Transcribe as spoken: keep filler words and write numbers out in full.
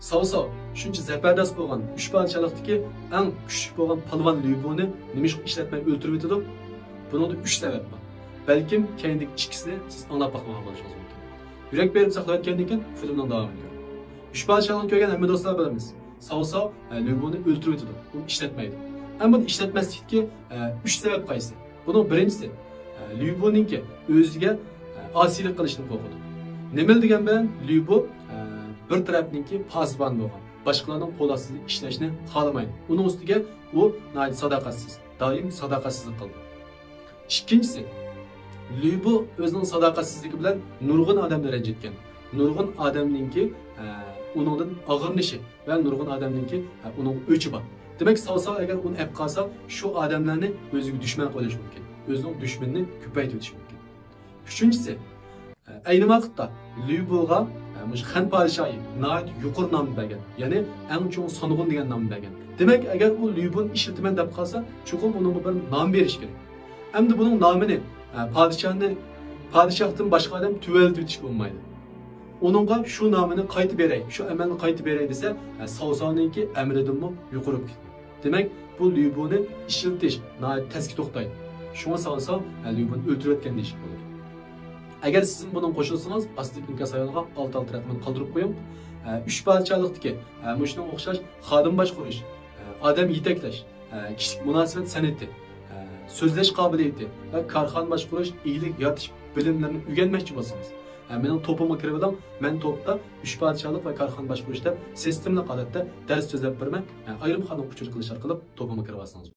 ساۋساۋ شۇنچە زەبەردەس بولغان ئۈچ پادىشاھلىقتىكى ئەڭ كۈچلۈك بولغان پالۋان ليۇبونى نېمىشقا ئىشلەتمەي ئۆلتۈرۈۋېتىدۇ؟ بۇنىڭدا ئۈچ سەۋەب بار. بەلكىم كەينىدىكى ئىككىسىنى سىز ئاڭلاپ باقمىغان بولۇشىڭىز مۇمكىن. يۈرەك بېرىپ ساقلاۋەتكەندىن كېيىن فىلىمنىڭ داۋامىنى كۆرۈڭ. ئۈچ پادىشاھلىقنى كۆرگەن ھەممە دوستلار بىلىمىز. ساۋساۋ، ئە، ليۇبونى ئۆلتۈرۈۋېتىدۇ. ئۇنى ئىشلەتمەيدۇ. ئەمما بۇنى ئىشلەتمەسلىكتىكى، ئە، ئۈچ سەۋەب قايسى؟ بۇنىڭ بىرىنچىسى، ئە، ليۇبونىڭكى ئۆزىگە، ئە، ئاسىيلىق قىلىشتىن قورقىدۇ. نېمىلا دېگەن بىلەن ليۇبو، ئە، بىر تەرەپنىڭكى پاسىبان بولغان، باشقىلارنىڭ قول ئاستىدا ئىشلەشنى خالىمايدۇ. ئۇنىڭ ئۈستىگە ئۇ ناھايىتى ساداقەتسىز، دائىم ساداقەتسىزلىك قىلىدۇ. ئىككىنچىسى، ليۇبو ئۆزىنىڭ ساداقەتسىزلىكى بىلەن نۇرغۇن ئادەمنى رەنجىتكەن. نۇرغۇن ئادەمنىڭكى، ئە، ئۇنىڭدىن ئاغرىنىشى ۋە نۇرغۇن ئادەمنىڭكى، ئە، ئۇنىڭغا ئۆچى بار. دېمەك، ساۋساۋ ئەگەر ئۇنى ئەپ قالسا، شۇ ئادەملەرنى ئۆزىگە دۈشمەن قىلىۋېلىشى مۇمكىن. ئۆزىنىڭ دۈشمىنىنى كۆپەيتىۋېتىشى مۇمكىن. ئۈچىنچىسى، ئە، ئەينى ۋاقىتتا ليۇبوغا، ئە، مۇشۇ خەن پادىشاھى ناھايىتى يۇقىرى نامنى بەرگەن، يەنى ئەڭ چوڭ سانغۇن دېگەن نامنى بەرگەن. دېمەك، ئەگەر ئۇ ليۇبونى ئىشلىتىمەن دەپ قالسا، چوقۇم ئۇنىڭغا بىر نام بېرىش كېرەك. ئەمدى بۇنىڭ نامىنى، ئە، پادىشاھنى، پادىشاھتىن باشقا ئادەم تۆۋەنلىتىۋېتىشكە بولمايدۇ. ئۇنىڭغا شۇ نامىنى قايتا بېرەي، شۇ ئەمەلنى قايتا بېرەي دېسە، ئە، ساۋساۋنىڭكى ئەمرىدىنمۇ يۇقىرى بولۇپ كېتىدۇ. دېمەك، بۇ ليۇبونى ئىشلىتىش ناھايىتى تەسكە توختايدۇ. شۇڭا ساۋساۋ، ئە، ليۇبونى ئۆلتۈرۈۋەتكەن دېيىشكە بولىدۇ. ئەگەر سىزمۇ بۇنىڭغا قوشۇلسىڭىز، ئاستىدىكى ئىنكاس رايونىغا ئالتە ئالتە رەقىمىنى قالدۇرۇپ قويۇڭ. ئە، ئۈچ پادىشاھلىقتىكى، ئە، مۇشۇنىڭغا ئوخشاش خادىم باشقۇرۇش، ئە، ئادەم يېتەكلەش، ئە، كىشىلىك مۇناسىۋەت سەنئىتى، ئە، سۆزلەش قابىلىيىتى ۋە كارخانا باشقۇرۇش، ئىگىلىك يارىتىش بىلىملىرىنى ئۆگەنمەكچى بولسىڭىز، ئە، مېنىڭ توپۇمغا كىرىۋېلىڭ. مەن توپتا ئۈچ پادىشاھلىق ۋە كارخانا باشقۇرۇش دەپ سىستېمىلىق ھالەتتە دەرس سۆزلەپ بېرىمەن. ئە، ئايرىم خانىغا ئۇچۇر قىلىش ئارقىلىق توپۇمغا كىرىۋالسىڭىز.